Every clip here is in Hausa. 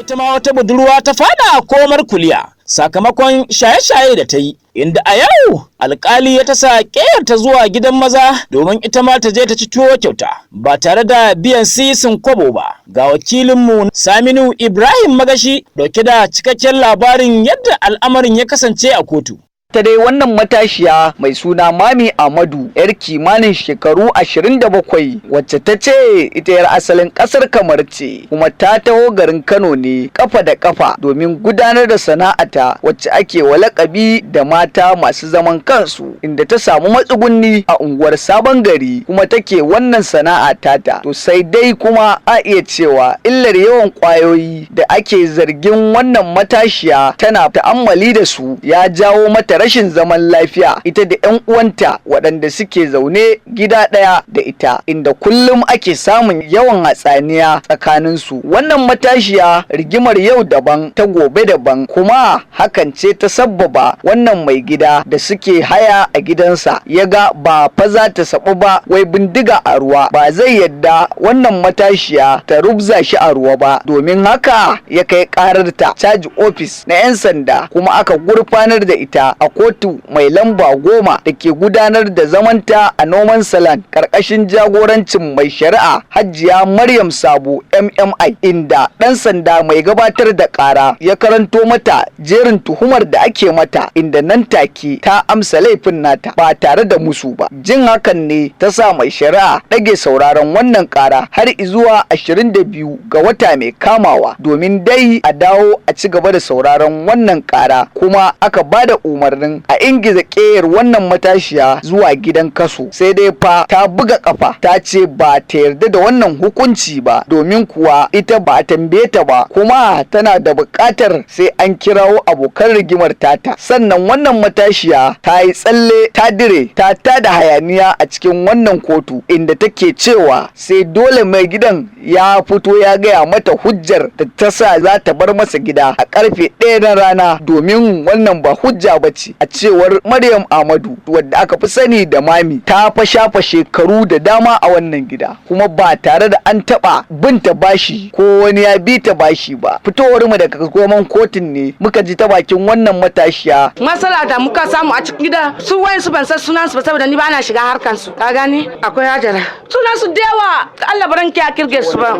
Ita ma wata budurwa ta fada komar kuliya sakamakon shaye-shaye da ta yi, inda a yau alkali ya tasa ta zuwa gidan maza domin ita ma ta je ta ci tuwo kyauta ba tare da biyan sisin kwabo ba. Ga wakilinmu Saminu Ibrahim Magashi dauke da cikakken labarin yadda al'amarin ya kasance a kotu. Ta dai wannan matashiya mai suna Mami Amadu, yar kimanin shekaru 27, wacce ta ce ita yar asalin kasar Kamar ce, kuma ta taho garin Kano ne kafa da kafa domin gudanar da sana'ata wacce ake wa lakabi da mata masu zaman kansu, inda ta samu matsugunni a unguwar Sabon Gari kuma take wannan sana'a tata. To sai dai kuma a iya cewa illar yawan kwayoyi da ake zargin wannan matashiya tana ta'ammali da su ya jawo mata rashin zaman lafiya, ita da 'yan uwanta waɗanda suke zaune gida ɗaya da ita, inda kullum ake samun yawan hatsaniya tsakaninsu. Wannan matashiya rigimar yau daban, ta gobe daban, kuma hakan ce ta sabbaba wannan mai gida da suke haya a gidansa ya ga ba fa za ta sabu ba, wai bindiga a ruwa, ba zai yadda wannan matashiya ta rubza shi a ruwa ba. Domin haka ya kai ƙararta caji ofis na 'yan sanda, kuma aka gurfanar da ita a kotu mai lamba 10 da ke gudanar da zamanta a Noman Salan, karkashin jagorancin mai shari'a Hajiya Maryam Sabo MMI, inda ɗan sanda mai gabatar da ƙara ya karanto mata jerin tuhumar da ake mata, inda nan take ta amsa laifin nata ba tare da musu ba. Jin hakan ne ta sa mai shari'a ɗage sauraron wannan ƙara har izuwa 22 ga wata mai kamawa, domin dai a dawo a ci gaba da sauraron wannan ƙara. Kuma aka ba da umarnin a ingiza ƙeyar wannan matashiya zuwa gidan kaso. Sai dai fa ta buga kafa ta ce ba ta yarda da wannan hukunci ba, domin kuwa ita ba a tambaye ta ba, kuma tana da buƙatar sai an kirawo abokan rigimar tata. Sannan wannan matashiya ta yi tsalle, ta dire, ta tada hayaniya a cikin wannan kotu, inda take cewa sai dole mai gidan ya fito ya gaya mata hujjar da ta sa za ta bar masa gida a karfe 1 na rana, domin wannan ba hujja ba ce. A cewar Maryam Ahmadu, wadda aka fi sani da Mami, ta fa shafa shekaru da dama a wannan gida, kuma ba tare da an taɓa binta bashi ko wani ya bi ta bashi ba. Fitowar mu daga goman kotun ne muka ji ta bakin wannan matashiya. Matsala da muka samu a cikin gida, su wayansu ban san sunan su ba, saboda ni ba na shiga harkan su. Ka gani, akwai Hajara, sunan su da yawa, Allah baran ki a kirge su ba.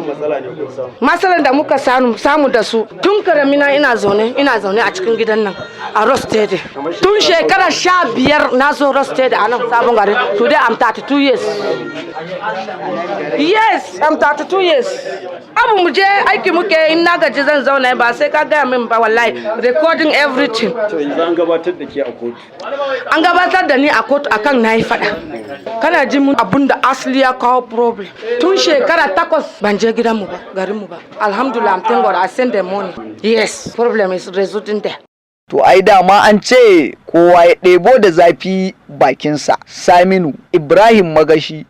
Matsalan da muka samu da su tun karamina, ina zaune a cikin gidan nan a Rostede tun shekara 15. Na zo Rostede a nan Sabon Gari. Today I'm 32 years. Yes, I'm 32 years. Abu mu je aiki muke, in na gaji zan zauna, ba sai ka gaya min ba. Wallahi, recording everything. To yanzu an gabatar da ke a kotu. An gabatar da ni a kotu akan na yi fada. Kana ji mun, abun da asali ya kawo problem, tun shekara 8 ban je gidanmu ba, garinmu ba. Alhamdulillah, I'm thank God I send the money. Yes, problem is resulting there. To ai dama an ce kowa ya ɗebo da zafi bakinsa. Saminu Ibrahim Magashi,